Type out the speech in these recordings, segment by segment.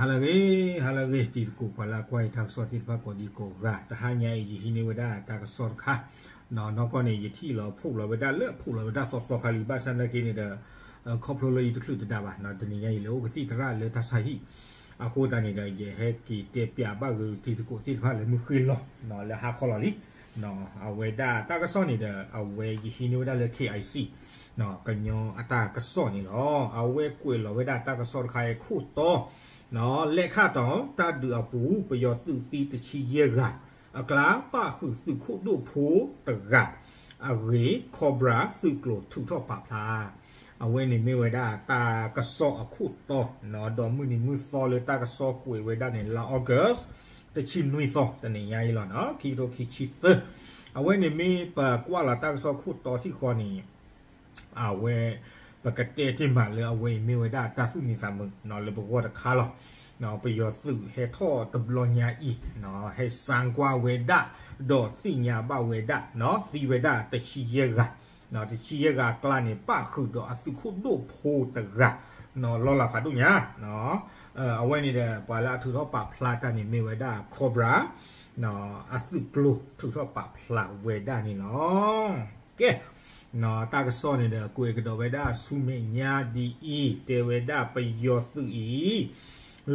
ဟါလၢအဂ့ၤ, ဟါလၢအဂ့ၤ တံၤသကိးပှၤလၢအကွၢ်အံၤတၢ်ကစီၣ်သ့ၣ်တဖၣ်ကိးဒံကိးဂၤ, တဟါညါအံၤ ယဟံးန့ၢ်ဝဲဒၣ်တၢ်ကစီၣ်တခါ, နီၢ်ကီၢ်န့ၣ် ယထံၣ်လီၤဖှိၣ်လီၤဝဲဒၣ်လၢအဖှိၣ်လီၤဝဲဒၣ်သီသီခါလံ, ဘၣ်ဆၣ်သနာ်က့န့ၣ်ဒီး ခီဖျိလၢယတချုးတဒါဘၣ်, တနံၤညါအံၤ လဲၤအိၣ်ကသံၣ်သရၣ်လၢတၢ်ဆါဟံၣ်, အဃိသတးန့ၣ်ဒီး ယဟဲက့ၤတဲပၠးဘၣ်ဂ့ၤတံၤသကိးသ့ၣ်တဖၣ်လၢမုၢ်ဃ့ၢ်လီၤ, လၢဟါခီလီၤလံ. အဝဲဒၣ်တၢ်ကစီၣ်န့ၣ်ဒီး အဝဲယဟံးန့ၢ်ဝဲဒၣ်လၢ KIC ကညီအတၢ်ကစီၣ်န့ၣ်လီၤ. အဝဲကွဲးလီၤဝဲဒၣ်တၢ်ကစီၣ်တခါအံၤအခိၣ်တီ, လဲၣ်ခၣ်တီၣ်တၢ်ဒုးအပူၤ ပယီၤသုးသံတဆံယဲၢ်ဂၤ, အကျါပၣ်ဃုာ်သုးခိၣ်ဒိၣ်ဖိတဂၤ, အဂ့ၢ် Cobra သုးကျိၤထုးထီၣ်ပာ်ဖျါ အဝဲန့ၣ်မ့ၢ်ဝဲဒၣ်တၢ်ကစီၣ်အခိၣ်တီ, ဒီးမုၢ်နံၤမုၢ်သီလၢတၢ်ကစီၣ်ကွဲးဝဲဒၣ်န့ၣ် လါ August တဆံနွံသီ တနံၤညါအံၤလီၤ, ခံကထိခံဆံသၢ, အဝဲန့ၣ်မ့ၢ်ပကွၢ်လီၤတၢ်ကစီၣ်ခိၣ်တီထံၣ်ဃီန့ၣ် အဝဲ ပကတဲတ့ၢ်မးလၢအဝဲအံၤမ့ၢ်ဝဲဒၣ်တၢ်သူၣ်မံသးမုာ်လၢပဂီၢ်တခါလီၤ. ပယီၤသုးဟဲထီၣ်တဘျီညါအံၤ ဟဲစါကွၢ်ဝဲဒၣ် ဒီးသ့ၣ်ညါဘၣ်ဝဲဒၣ် သံဝဲဒၣ်တဆံယဲၢ်ဂၤ, တဆံယဲၢ်ဂၤအကျါန့ၣ် ပၣ်ဃုာ်ဒီးအသုးခိၣ်ဒိၣ်ဖိတဂၤ လီၢ်လၤဖးဒိၣ်ညါ အဝဲန့ၣ်ဒီး ပှၤလၢအထုးထီၣ်ပာ်ဖျါတၢ်န့ၣ်မ့ၢ်ဝဲဒၣ် Cobra အသုးကျိၤထုးထီၣ်ပာ်ဖျါဝဲဒၣ်န့ၣ်လီၤ. ကဲ တၢ်ကစီၣ်န့ၣ်ဒီး ကွဲးကဒီးဝဲဒၣ်ဆူမဲာ်ညါဒ်အံၤ, တဲဝဲဒၣ်ပယီၤသုးအံၤ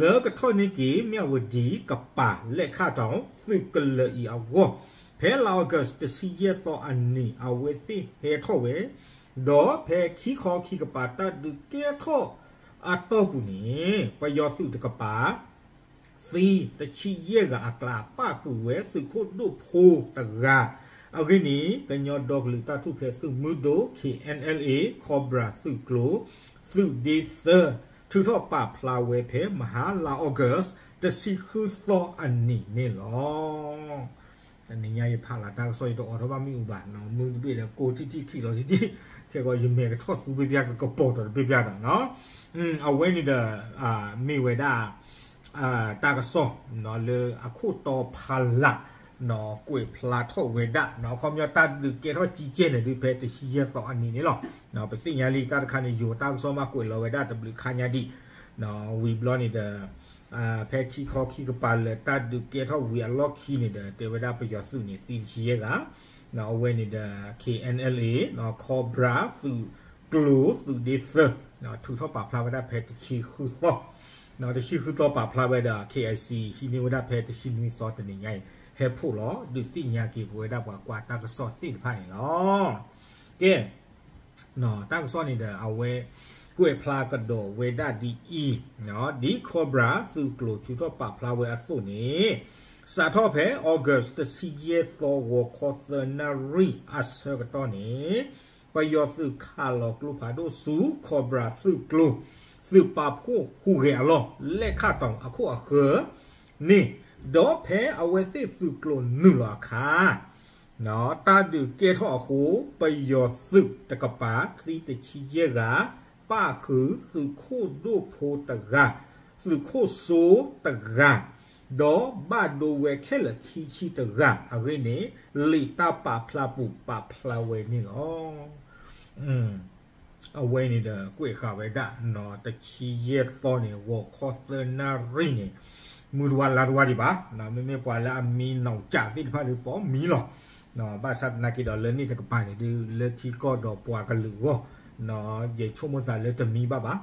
လၢကထီၣ်န့ၢ်က့ၤ မၠၣ်ဝတံၤကပၤ လဲၣ်ခၣ်တီၣ်သုးကလၢၤအံၤအဂီၢ်, ဖဲလါ August တဆံယဲၢ်သီအနံၤ အဝဲသ့ၣ်ဟဲထီၣ်ဝဲ, ဒီးဖဲခံခီခံကပၤတၢ်ဒုးကဲထီၣ်အတီၢ်ပူၤန့ၣ် ပယီၤသုးတကပၤ သံတဆံယဲၢ်ဂၤအကျါ ပၣ်ဃုာ်ဝဲသုးခိၣ်ဒိၣ်ဖိတဂၤ, အဂ့ၢ်န့ၣ် ကညီဒီကလုာ်တၢ်ထူၣ်ဖျဲးသုးမုၢ်ဒိၣ် KNLA Cobra သုးကျိၤ သုးဒ့သၢ ထုးထီၣ်ပာ်ဖျါဝဲဖဲမဟါလါ August တဆံဃုသီအနံၤန့ၣ်လီၤ. တနံၤညါယဖးလၢတၢ်ကစီၣ် ယတအိးထီၣ်ဘၣ်မ့ၣ်အူဘၣ်, မုၢ်တဘ့ၣ်ဒီးကိၢ်ထံၣ်ထံၣ် ခံးလီၤထံၣ်ထံၣ်, ခဲကီးယမဲာ်ကထီၣ်သူဘ့ၣ်ဘ့ၣ် ကကပီၤဒီးတဘ့ၣ်ဘ့ၣ်ဒီး အဝဲန့ၣ်ဒီး မ့ၢ်ဝဲဒၣ် တၢ်ကစီၣ် လၢအခိၣ်တီဖးလၢ် ကွဲးဖျါထီၣ်ဝဲဒၣ် အခီပညီတၢ်ဒုးကဲထီၣ်ကံကဲန့ၣ်ဒုး ဖဲတဆံယဲၢ်သီအနံၤန့ၣ်လီၤ. ပသ့ၣ်ညါလံတၢ်တခါန့ၣ် ယိၤတၢ်ကစီၣ်မးကွဲးလီၤဝဲဒၣ်တဘျုးခါညါဒံး, ဝံၤဘျီန့ၣ်ဒီး ဖဲခံခီခံကပၤလၢတၢ်ဒုးကဲထီၣ်ဝံၤအလီၢ်ခံန့ၣ်ဒီး တဲဝဲဒၣ်ပယီၤသုးန့ၣ် သံတဆံယဲၢ်ဂၤ, အဝဲန့ၣ်ဒီး KNLA Cobra သုးကျိၤသုးဒ့သၢ ထုးထီၣ်ပာ်ဖျါဝဲဒၣ်ဖဲတဆံဃုသီ, တဆံဃုသီပာ်ဖျါဝဲဒီး KIC ဟံးန့ၢ်ဝဲဒၣ်ဖဲတဆံနွံသီတနံၤညါအံၤ ဟဲဖှိၣ်လီၤဒုးသ့ၣ်ညါက့ၤပဝဲဒၣ်ပှၤကွၢ်တၢ်ကစီၣ်သ့ၣ်တဖၣ်န့ၣ်လီၤ. ကဲ တၢ်ကစီၣ်န့ၣ်ဒီး အဝဲကွဲးဖျါကဒီးဝဲဒၣ်ဒ်အံၤ, ဒ် Cobra သုးကျိၤထုးထီၣ်ပာ်ဖျါဝဲအသိးန့ၣ်, စးထီၣ်ဖဲ August တဆံယဲၢ်သီ ဂီၤခီသၢနၣ်ရံၣ်အဆၢကတီၢ်န့ၣ်, ပယီၤသုးခးလီၤကျိဖးဒိၣ်ဆူ Cobra သုးကျိၤ သုးပာ်ဖှိၣ်ဟူးဂဲၤအလီၢ် လဲၣ်ခၣ်တီၣ်အခိၣ်အဃၢၤန့ၣ်, ဒီးဖဲအဝဲသ့ၣ်သုးကျိၤနုာ်လီၤအခါ တၢ်ဒုးကဲထီၣ်အဃိ ပယီၤသုးတကပၤ သံတဆံယဲၢ်ဂၤ, ပၣ်ဃုာ်သုးခိၣ်ဒိၣ်ဖိတဂၤ, သုးခိၣ်စိတဂၤ, ဒီးဘၣ်ဒိဝဲခဲလၢာ်ခံဆံတဂၤအဂ့ၢ်န့ၣ် လံာ်တၢ်ပာ်ဖျါပူၤပာ်ဖျါဝဲန့ၣ်လီၤ. အဝဲန့ၣ်ဒီးကွဲးဃာ်ဝဲဒၣ် တဆံယဲၢ်သီန့ၣ် ဂီၤခီသၢနၣ်ရံၣ်န့ၣ် မုၢ်တဝါလါတဝါဒံးဘၣ်, မ့မ့ၢ်ပှၤလၢအမံနီၢ်ကၠးသ့ၣ်တဖၣ်ဒီး ပိာ်မံလီၤ. ဘၣ်ဆၣ်သနာ်က့ဒီး လၢန့ၣ်တကပၤန့ၣ်ဒုး လၢထံကီၢ်ဒီးပှၤကလုာ်အဂီၢ် ယဆိကမိၣ်သးလၢတမံဘၣ်ဘၣ်.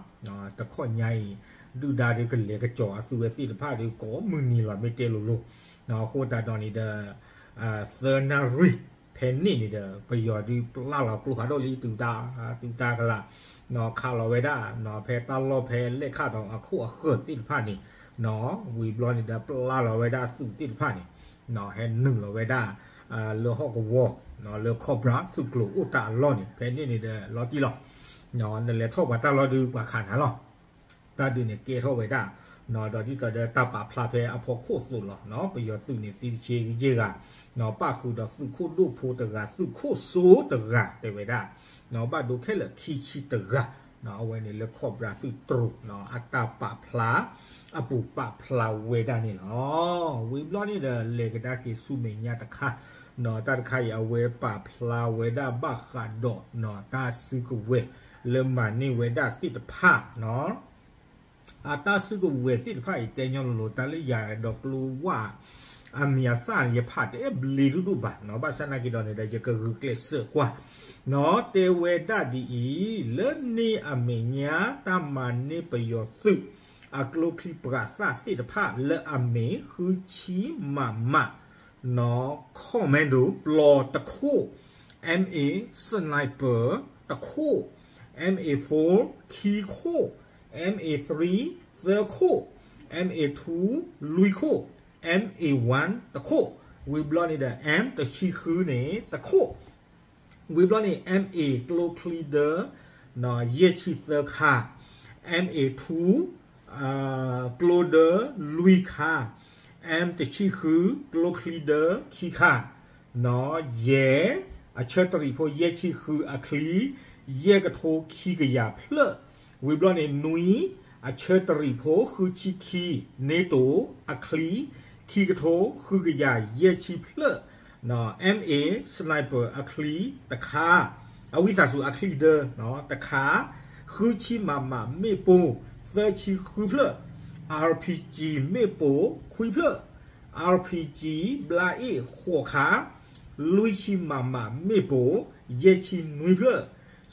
တခီညါအံၤ ဒုၣ်ဒါဒုးကလဲၤကစီၤအသုဝဲသ့ၣ်တဖၣ်ဒီး ကိးမုၢ်နံၤလီၤ မ့ၢ်တဲလိၤလိၤ. အဃိသတးဒီးန့ၣ်ဒီး သၢနၣ်ရံၣ် ဖဲန့ၣ်န့ၣ်ဒီး ပယီၤဒုးပျၢ်လီၤကျိဖးဒိၣ်လံ တုၤတၢ် တုၤတၢ်ကလး ခးလီၤဝဲဒၣ် ဖဲတၢ်လီၢ်ဖဲလဲၣ်ခၣ်တီၣ်အခိၣ်အဃၢၤသ့ၣ်တဖၣ်န့ၣ် ဝံၤဘျီန့ၣ်ဒီး ပျၢ်လီၤဝဲဒၣ်သုးသ့ၣ်တဖၣ်န့ၣ် ဟဲနုာ်လီၤဝဲဒၣ် လၢဟီၣ်ကဝီၤ လၢ Cobra သုးကျိၤအိၣ်တၢ်အလီၢ်န့ၣ် ဖဲန့ၣ်န့ၣ်ဒီး လီၤတံၢ်လီၤ. နလဲၤထီၣ်ပှၤတၢ်လီၢ်ဒုး ပှၤခးနၤလီၤ. တၢ်ဒုးန့ၣ်ကဲထီၣ်ဝဲဒၣ် ဒီးဒ်သိးဒီးတၢ်ပာ်ဖျါဖဲအဖီခိၣ်သိးလီၤ. ပယီၤသုးန့ၣ် သံတဆံယဲၢ်ဂၤ ပၣ်ဃုာ်ဒီးသုးခိၣ်ဒိၣ်ဖိတဂၤ သုးခိၣ်စိတဂၤ တဲဝဲဒၣ် ဘၣ်ဒိခဲလၢာ်ခံဆံတဂၤ အဝဲန့ၣ်လၢ Cobra သုးကျိၤ အတၢ်ပာ်ဖျါ အပူၤပာ်ဖျါဝဲဒၣ်န့ၣ်လီၤ. ဝံၤဘျီန့ၣ်ဒီး လဲၤကဒါက့ၤဆူမဲာ်ညါတခါ တၢ်တခါအံၤ အဝဲပာ်ဖျါဝဲဒၣ်ဘၣ်ဃးဒီး တၢ်စုကဝဲၤလၢမၤန့ၢ်ဝဲဒၣ်သ့ၣ်တဖၣ် အတၢ်စုကဝဲၤသ့ၣ်တဖၣ်အံၤ တဲညီလိၤလိၤ တၢ်လၢယၤဒီးကျိဝၣ် အမံၤအသၣ်န့ၣ် ယဖးတအဲၣ်ဘျ့ဒိၣ်ဒိၣ်ဘၣ်နီၤ, ဘၣ်ဆၣ်နာ်က့ဒီးန့ၣ်ဒီး ယကဂုာ်ကျဲးစၢးကွၢ် နီၤ, တဲဝဲဒၣ်ဒ်အံၤ, လၢန့ၣ်အမဲာ်ညါ တၢ်မၤန့ၢ်ပယီၤသုး အကျိချံပှၤသၣ်သ့ၣ်တဖၣ် လၢအမ့ၢ်ဃုဆံမးမး နီၤ, Commando ပျီတခိၣ်, M A Sniper တခိၣ်, M A four ခံခိၣ်, M A three သၢခိၣ်, M A two လွံၢ်ခိၣ်, M A one တခိၣ်, ဝံၤဘျီန့ၣ်ဒီး M တဆံဃုန့ၣ် တခိၣ် ဝံၤဘျီန့ၣ် M A ကျိချံဒၢ ယဲၢ်ဆံသၢခါ, M A two ကျိဒၢလွံၢ်ခါ, M တဆံဃု ကျိချံဒၢခံခါ, နီၤ, ယဲၢ် အဆၢတရံးဖိ ယဲၢ်ဆံဃုအချံ ယဲၢ်ကထိခံကယၤဖျၢၣ်, ဝံၤဘျီန့ၣ် နွံ အဆၢတရံးဖိ ဃုဆံခံ NATO အချံ ခံကထိဃုကယၤယဲၢ်ဆံဖျၢၣ်, M A Sniper အချံတခါ, အဝံသးစူၤ အချံဒၢ တခါ, ဃုဆံမးမးမ့ၣ်ပိၢ် သၢဆံဃုဖျၢၣ်, RPG မ့ၣ်ပိၢ် ခွံဖျၢၣ်, RPG ဘျါအ့ၣ်ဃိးခါ, လွံၢ်ဆံမးမးမ့ၣ်ပိၢ် ယဲၢ်ဆံနွံဖျၢၣ်,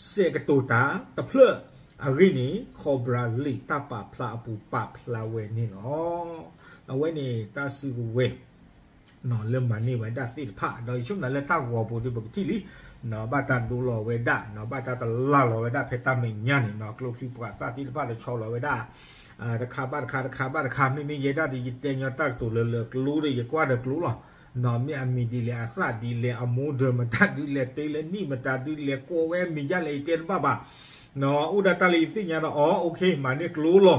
စဲးကတိၤတၢ်တဖျၢၣ်, အဂ့ၢ်န့ၣ် Cobra လံာ်တၢ်ပာ်ဖျါအပူၤပာ်ဖျါဝဲန့ၣ်လီၤ. အဝဲန့ၣ်တၢ်စုကဝဲၤ လၢမၤန့ၢ်ဝဲဒၣ်သ့ၣ်တဖၣ် ဒီးယဆိကမိၣ်လၢတၢ်ဂီၤပူၤဒီးပကထံၣ်လံ, ဘၣ်တၢ်ဒိလီၤဝဲဒၣ် ဘၣ်တၢ်တလၢ်လီၤဝဲဒၣ်ဖဲတၢ်မဲာ်ညါန့ၣ် ကျိချံပှၤသၣ်သ့ၣ်တဖၣ်ဒီးဆီလီၤဝဲဒၣ် တခါဘၣ်တခါ တခါဘၣ်တခါ မ့မ့ၢ်ယဲဒၣ်ဒီး ယတဲညီတၢ်ကတိၤလၢလၢကျိဒီး ယကွၢ်ဒီးကျိလီၤ. မ့ၢ်အမံၤဒ်လဲၣ် အသၣ်ဒ်လဲၣ် အမိၢ်ဒၢးမတၤဒ်လဲၣ် တ့လၢနံၣ်မတၤဒ်လဲၣ် ကိးဝဲအမံၤဒ်လဲၣ် ယတဲတဘၣ်ဘၣ်. အိၣ်ဒၣ်တၢ်လၢယသ့ၣ်ညါဒီး အီ OK မၤန့ၢ်ကျိလီၤ.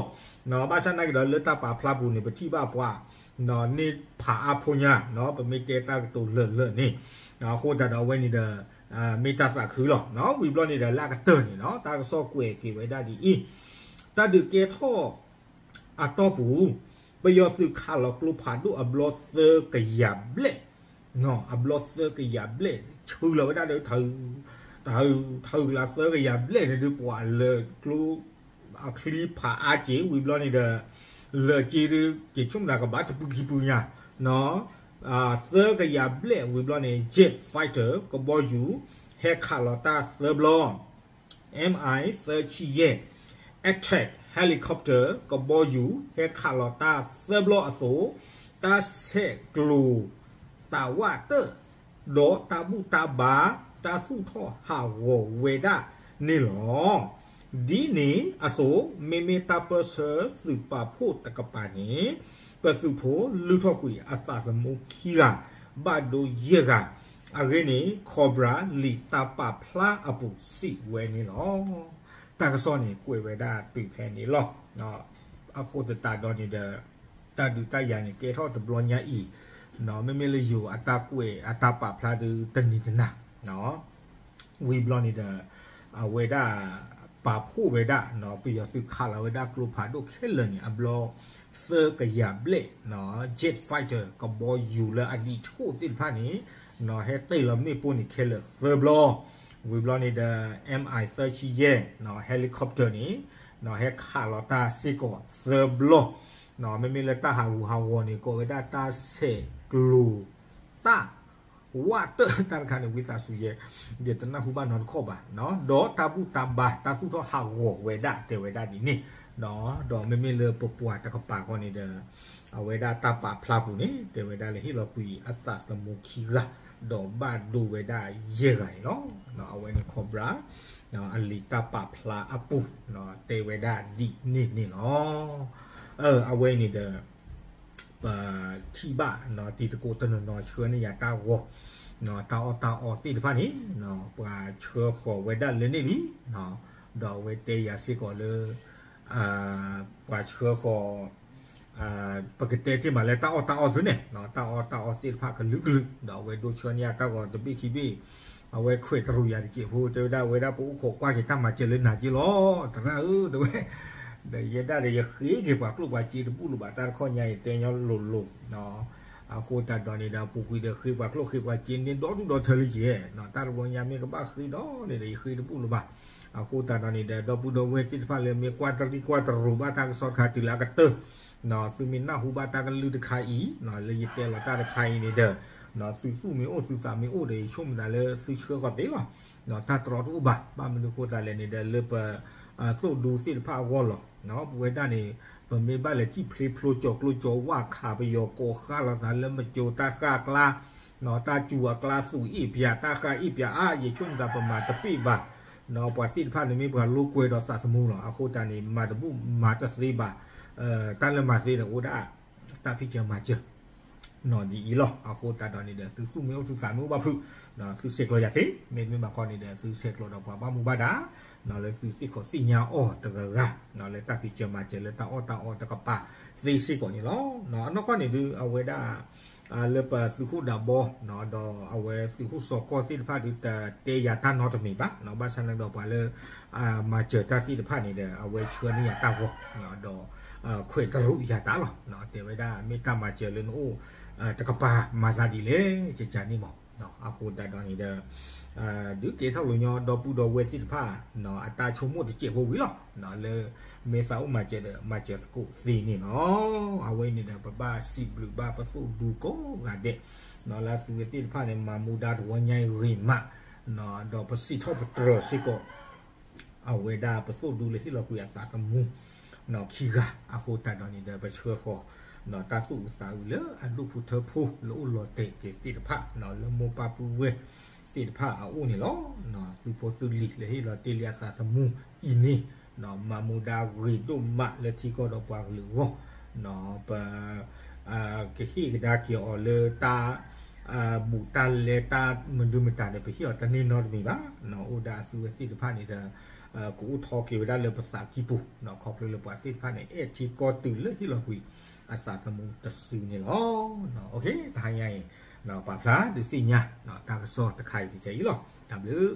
ဘၣ်ဆၣ်နာ်က့ဒီး လၢတၢ်ပာ်ဖျါပူၤန့ၣ် ပထံၣ်ဘၣ်ပှၤ န့ၢ်ဖးအါဖိညါ ပမ့ၢ်တဲတၢ်ကတိၤလၢာ်လၢာ်န့ၣ်, အဃိသတးဒီးအဝဲန့ၣ်ဒီး မ့ၢ်တၢ်သးခုလီၤ. ဝံၤဘျီန့ၣ်ဒီး လၢအကတၢၢ်န့ၣ်နီၤ တၢ်ကစီၣ်ကွဲးက့ၤဝဲဒၣ်ဒ်အံၤ, တၢ်ဒုးကဲထီၣ်အတီၢ်ပူၤ, ပယီၤသုးခးလီၤကျိဖးဒိၣ်အဘျီသၢကယၤဘျဲၣ်, အဘျီသၢကယၤဘျဲၣ် ဆှၢလီၤဝဲဒၣ်ဒီး ထၢ ထၢ ထၢကလးသၢကယၤဘျဲၣ်န့ၣ်ဒုး ပှၤလၢကျိ အချံဖးအါက့ၤ ဝံၤဘျီန့ၣ်ဒီး လၢာ်က့ၤဒုး က့ၤဆိကမိၣ်သးကဘၣ်တပုၢ်ခံပုၢ်ညါ သၢကယၤဘျဲၣ် ဝံၤဘျီန့ၣ် jet fighter ကဘီယူၤ ဟဲခးလီၤတၢ်သၢဘျီ, M I သၢဆံယဲၢ် attack helicopter ကဘီယူၤ ဟဲခးလီၤတၢ်သၢဘျီအသိး, တၢ်ဆဲးကျိး တၢ်ဝးတၢၣ် ဒီးတၢ်ဘူၣ်တၢ်ဘါ တၢ်သူၣ်ထီၣ်ဟးဂီၤဝဲဒၣ်န့ၣ်လီၤ. ဒ်န့ၣ်အသိး မ့မ့ၢ်တၢ်ပၢၢ်ဆၢသုးပာ်ဖှိၣ်တကပၤန့ၣ် ပသုးဖိလုၢ်ထီၣ်ကွံာ်အသးသမူခံဂၤ ဘၣ်ဒိယဲၢ်ဂၤ, အဂ့ၢ်န့ၣ် Cobra လံာ်တၢ်ပာ်ဖျါအပူၤစံးဝဲန့ၣ်လီၤ. တၢ်ကစီၣ်န့ၣ် ကွဲးဝဲဒၣ်တုၤဖဲန့ၣ်လီၤ. အဃိသတးဒီးန့ၣ်ဒီး တၢ်ဒုးတၢ်ယၤန့ၣ် ကဲထီၣ်တဘျီညါအံၤ, မ့မ့ၢ်လၢယိၤအတၢ်ကွဲးအတၢ်ပာ်ဖျါဒုးတနံၤတနၤ ဝံၤဘျီန့ၣ်ဒီး အဝဲဒၣ်ပာ်ဖှိၣ်ဝဲဒၣ် ပယီၤသုးခးလီၤဝဲဒၣ်ကျိဖးဒိၣ်ခဲလၢာ်န့ၣ် အဘျီသၢကယၤဘျဲၣ်, jet fighter ကဘီယူၤလၢအဒံးဆှိၣ်သ့ၣ်တဖၣ်န့ၣ် ဟဲတ့ၢ်လီၤမ့ၣ်ပိၢ်န့ၣ်ခဲလၢာ်သၢဘျီ, ဝံၤဘျီန့ၣ်ဒီး M I သၢဆံယဲၢ် helicopter န့ၣ် ဟဲခးလီၤတၢ်စ့ၢ်ကီးသၢဘျီ, မ့မ့ၢ်လၢတၢ်ဟးဂူာ်ဟးဂီၤန့ၣ် ကိးဝဲဒၣ်တၢ်ဆဲးကျိး တၢ် ဝးတၢၣ်တၢ်တခါန့ၣ် ဝံသးစူၤယဲ ယတနၢ်ဟူဘၣ်နီတခီၣ်ဘၣ်, ဒီးတၢ်ဘူၣ်တၢ်ဘါ တၢ်သူၣ်ထီၣ်ဟးဂီၤဝဲဒၣ်တဲဝဲဒၣ်ဒ်န့ၣ်, ဒီးမ့မ့ၢ်လၢပပှၤတကပၤဃီန့ၣ်ဒီး အဝဲဒၣ်တၢ်ပာ်ဖျါပူၤန့ၣ် တဲဝဲဒၣ်လၢဟ့ၣ်လီၤကွံာ်အသးသမူခံဂၤ ဒီးဘၣ်ဒိဝဲဒၣ်ယဲၢ်ဂၤန့ၣ်လီၤ. အဝဲန့ၣ် Cobra အလံာ်တၢ်ပာ်ဖျါအပူၤ တဲဝဲဒၣ်ဒ်န့ၣ်န့ၣ်လီၤ. အဝဲန့ၣ်ဒီး ပထံၣ်ဘၣ် တံၤသကိးတနီၤနီၤဆှၢန့ၢ်ယၤတၢ်ဂီၤ တၢ်အီၣ်တၢ်အီသ့ၣ်တဖၣ်န့ၣ် ပှၤဆှၢဃီၤဝဲဒၣ်လၢန့ၣ်လံ, ဒီးအဝဲတဲယၤစ့ၢ်ကီးလၢ ပှၤဆှၢဃီၤ ပကတဲတ့ၢ်မးလၢတၢ်အီၣ်တၢ်အီသ့ၣ်န့ၣ် တၢ်အီၣ်တၢ်အီသ့ၣ်တဖၣ်ကလုာ်ကလုာ် ဒီးအဝဲဒိဆှၢန့ၢ်ယၤတၢ်ဂီၤတဘ့ၣ်ခံဘ့ၣ်, အဝဲခွဲးတရူးယၤတစဲးဖိ တဲဝဲဒၣ်ဝဲဒၣ်ပအိၣ်ခိးကွၢ်က့ၤတၢ်မၤစၢၤလၢနၤက့လီၤ သရၣ်ဧၢ တဲဝဲ, ဒီးယဲဒၣ်ဒီးယဃ့က့ၤပှၤကျိၣ်ပှၤစ့တဘူၣ်လၢၤဘၣ် တၢ်တခီညါအံၤတဲညီလိၤလိၤ အဃိသတးဒီးန့ၣ်ဒီး ပူၤကွံာ်ဒီးဃ့ပှၤကျိၣ်ဃ့ပှၤစ့န့ၣ်ဒီဒူၣ်ဒီထၢလံယဲ, တၢ်တဘျီညါမ့ၢ်ကဘၣ်ဃ့ဒီးန့ၣ်ဒီး ယဃ့တဘူၣ်လၢၤဘၣ်. အဃိသတးဒီးန့ၣ်ဒီး ဒီပုၢ်ဒီဝဲၢ်သ့ၣ်တဖၣ်လၢမ့ၢ်ကွၢ်တရံးကွၢ်တရိးဘၣ်တၢ်ကစီၣ်တခါတုၤလၢအကတၢၢ်, သုမ့ၢ်နၢ်ဟူဘၣ်တၢ်ကလုၢ်တခါအံၤ လၢယတဲလီၤတၢ်တခါအံၤန့ၣ်ဒီး သုသူၣ်မ့ၢ်အိၣ်သုသးမ့ၢ်အိၣ်ဒီး ယဆိကမိၣ်သးလၢသုဆှၢဃီၤသ့လီၤ. တၢ်တြီတအိၣ်ဘၣ်, ဘၣ်မနုၤအဃိသတးလဲၣ်န့ၣ်ဒီး လၢပ သိၣ်ဒူသ့ၣ်တဖၣ်အဂီၢ်လီၤ. ပဝဲဒၣ်န့ၣ် ပမ့ၢ်ဘၣ်လဲၤစံၣ်ဖျ့ဖျိကၠီၤကျိကၠီၤဝၣ်ခးပယီၤကိးဃၣ်လိာ်သးလၢမကၠိတၢ်ဃၣ်အကျါ, တၢ်စူၤအကျါသူၣ်အ့ၣ်ပၠး တၢ်ဃၣ်အ့ၣ်ပၠးအါ ယဆိကမိၣ်သးပမၤတပ့ၢ်ဘၣ်, ပှၤသ့ၣ်တဖၣ်န့ၣ်မ့ၢ်ပှၤလိာ်ကွဲဒီးသးသမူလီၤ. အဃိသတးန့ၣ် မၤတဘူၣ်မၤတသ့ဘၣ်, တၢ်လၢမၤသ့ဒီးအိၣ်ဒၣ် တၢ်ဖံးစၢၤမၤစၢၤ ဒ်အံၤလီၤ. အဃိသတးဒီးန့ၣ်ဒီး သုသူၣ်မ့ၢ်အိၣ်သုသးမ့ၢ်အိၣ်ဘၣ်ဖုး, သုဆဲးကျိးယၤသ့, မ့တမ့ၢ်ဘၣ်ခီန့ၣ်ဒီး သုဆဲးကျိးဒီးပှၤဘၣ်မူဘၣ်ဒါ လၢသုသ့ၣ်ခီၣ်သ့ၣ်ညါအီၤတဂၤဂၤ လၢတၢ်ဖံးစၢၤမၤစၢၤလၢတၢ်အီၣ်တၢ်အီတကပၤသ့စ့ၢ်ကီးန့ၣ်လီၤ. အနီၢ်ကီၢ်န့ၣ်ဒုး အဝဲဒၣ် လၢပသုးခိၣ်ဒးဘီ ဒီးအဝဲသုးခိၣ်စီၤကီၢ်သ့ၣ်တဖၣ်ဒုး တတဲယၤတၢ်နီတမံၤဘၣ်, ဘၣ်ဆၣ်န့ၣ်ဒီးပှၤလၢ မၤစၢၤတၢ်သ့ၣ်တဖၣ်န့ၣ်ဒီး အဝဲဆှၢန့ၢ်ယၤတၢ်ဂီၤ ဒီး ခွဲးတရူးယၤတၢ်လီၤ. တဲဝဲဒၣ်မ့ၢ်တၢ်မၤစၢၤလၢနအိၣ်တကပၤ မၤသးဒ်လဲၣ် ကကန့ၣ်မး. အဃိသတးဒီးန့ၣ်ဒီး ဒုးကဲထီၣ်လိာ်ညီဒီပုၢ်ဒီဝဲၢ်သ့ၣ်တဖၣ် အတၢ်ဆိကမိၣ်တစဲးဖိဝံၤလီၤ. လၢမ့ၢ်သးအိၣ်မၤစၢၤဒီး မၤစၢၤသကိးသ့န့ၣ်လီၤ. အဝဲအံၤန့ၣ်ဒီး ပဘၣ်စံးဘျုးဘၣ်ပသိၣ်ဒူကိးဂၤဒဲး လၢအသုဝဲသ့ၣ်တဖၣ်န့ၣ် မၤမူဒါတဝီညါအံၤဂ့ၤမး ဒီးပစံးထီၣ်ပတြၢၤစ့ၢ်ကီး အဝဲဒၣ်ပသိၣ်ဒူလၢဟ့ၣ်လီၤကွံာ်အသးသမူ ခံဂၤ အဃိသတးဒီးန့ၣ်ဒီး ပဆှၢဃီၤ တၢ်သူၣ်အုးသးအုးလၢအဒိၣ်ဖိထၢဖိ လၢအိၣ်လီၤတဲာ်က့ၤသ့ၣ်တဖၣ် လၢမိၢ်ပၢ်ပုၢ်ဝဲၢ်သ့ၣ်တဖၣ်အအိၣ်န့ၣ်လီၤ. သုဖိသုလံၤလၢဟ့ၣ်လီၤတ့ၢ်လံအသးသမူအံၤန့ၣ် မၤမူဒါဂ့ၤဒိၣ်မးလၢထံကီၢ်ဒီးပှၤကလုာ်အဂီၢ် ပ ကဟ့ၣ်ကဒါက့ၤအီၤလၢတၢ် ဘူးတၢ်လဲတၢ်မနုၤမတၤန့ၣ် ပဟ့ၣ်အီၤတန့ၢ်နီတမံၤဘၣ်. အိၣ်ဒၣ်အသုဝဲသ့ၣ်တဖၣ်န့ၣ်ဒီး ကအိၣ်ထီၣ်က့ၤဝဲဒၣ်လၢပသးကံၢ်ပူၤ ခီဖျိလၢပှၤသ့ၣ်တဖၣ်န့ၣ် အဲၣ်ထံကီၢ်တုၤလၢဟ့ၣ်လီၤကွံာ်အသးသမူတစုန့ၣ်လီၤ. တဟါညါအံၤ ပာ်ဖျါဒုးသ့ၣ်ညါ တၢ်ကစီၣ်တခါအံၤတခါအံၤလီၤ. တၢ်ဘျုး